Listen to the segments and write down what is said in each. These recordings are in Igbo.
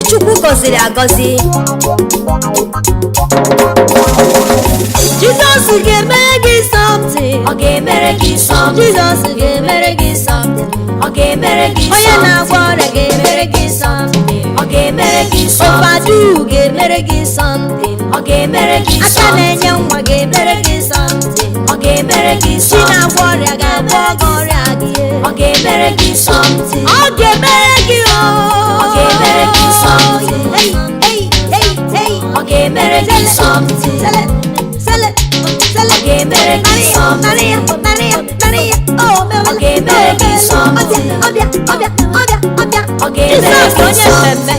Chukwu gọziri agọzi. Jizọs ga-emere gị something. Ọ ga-emere gị something. Jizọs ga-emere gị something. Ọ ga-emere gị Onye something. na-agwọ ọrịa ga-emere gị something. Ọ ga-emere gị something. Ovadu ga-emere gị something. Ọ ga-emere gị Aka something. na-enye nwa ga-emere gị something. Ọ ga-emere gị Chi something. na-agwọ ọrịa ga-agwọ gị ọrịa gị. Ọ ga-emere gị something. Ọ ga-emere gị o. Ọ ga-emere gị something. Hey, hey, hey, hey. Ọ ga-emere gị something. Sele, sele, sele. Ọ ga-emere gị something. Narị ya, narị ya, narị ya. O mewela, Ọ ga-emere gị o mewela. something. Ọbịa, ọbịa, ọbịa, ọbịa, ọbịa. Ọ ga-emere Jizọs gị onye mmemme.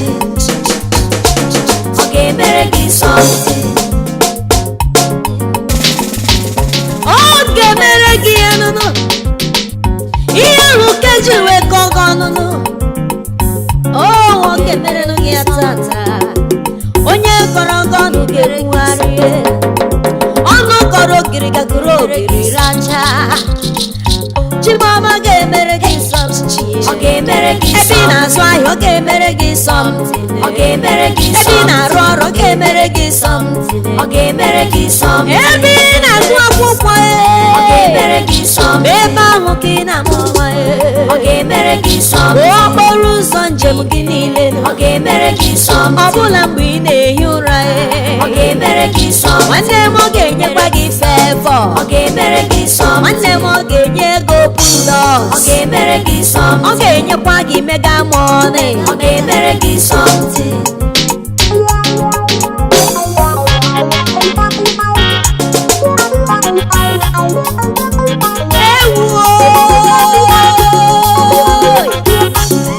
Ọ ga-emere gị something. Ọ ga-emere gị ya nụnụ. Ihe ahụ ka eji wee kọọ gị ọnụnụ. O, ọ ga-emere gị ya tata. Onye kọrọ gị ọnụ ga-ekwugharị. Ọnụ kọrọ ogiri gagoro ogiri racha. Chimama ga-emere gị something. Ọ ga-emere gị Ebe ị something. na-azụ ahịa, ọ ga-emere gị something. Ọ ga-emere gị Ebe ị something. na-arụ ọrụ, ọ ga-emere gị something. Ọ ga-emere gị something. Ebe ị na-agụ akwụkwọ, Ọ ga-emere gị something. ebe ahụ ka ị na-amụ nwa. Ọ ga-emere gị something. Okporo ụzọ njem gị niile, Ọ ga-emere gị something. ọbụla mgbe ị na-ehi ụra, Ọ ga-emere gị something. nwanne m, ọ ga-enyekwa gị fevọ. Ọ ga-emere gị something. Nwanne m, ọ ga-enye ego Ọ plus. ga-emere gị Ọ something. ga-enyekwa gị mega money. Ọ ga-emere gị something. Ewuo!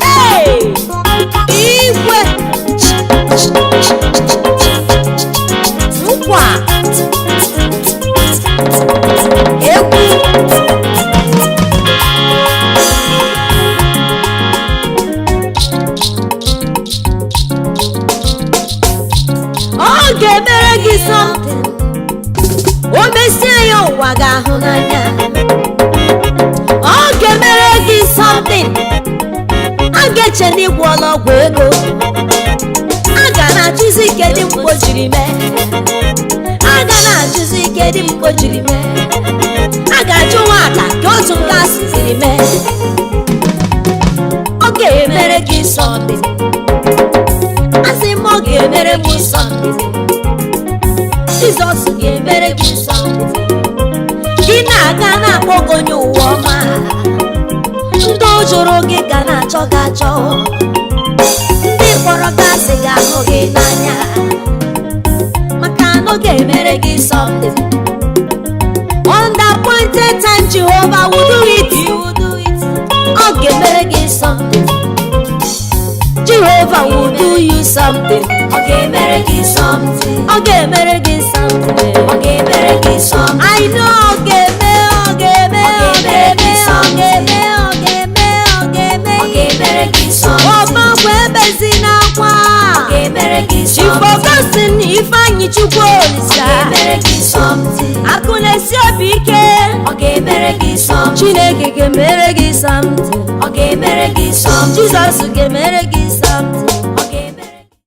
Hey! Igwe! Nkwa! Egwu! Ọ ga-emere gị something. O mesie ya, ụwa ga-ahụ n'anya. Ọ ga-emere gị something. A ga-eche na ịgwọla ọgwụ ego. A ga na-achụzi kedu mgbe o jiri mee. A ga na-achụzi kedu mgbe o jiri mee. A ga-achụ nwata ka otu nke a siziri mee. Ọ ga-emere gị something. Asị m, ọ ga-emere m something. Jizọs ga-emere gị something. Gị na-aga na-akpọ gị onye ụwa ọma. Ndị ojoro gị ga na-achọ gị achọ. Ndị kpọrọ gị asị ga-ahụ gị n'anya, maka na ọ ga-emere gị something. On the appointed time, Jehovah will do it. Ọ ga-emere gị something. Jehovah will do you something. Ọ ga-emere gị something. Ọ ga-emere gị something. Ọ ga-emere gị something. I know ọ ga-eme, ọ ga-eme, ọ ga-eme, ọ ga-eme, ọ ga-eme, ọ ga-eme. Ọ ga-emere gị something. Ọgbakwa ebezi n'akwa. Ọ ga-emere gị something. Chifogosi na Ifeanyị Chukwu Ọ Olisa. ga-emere gị something. Akụ na-esi obi ike. Ọ ga-emere gị something. Chineke ga-emere gị something. Ọ ga-emere gị something. Jizọs ga-emere gị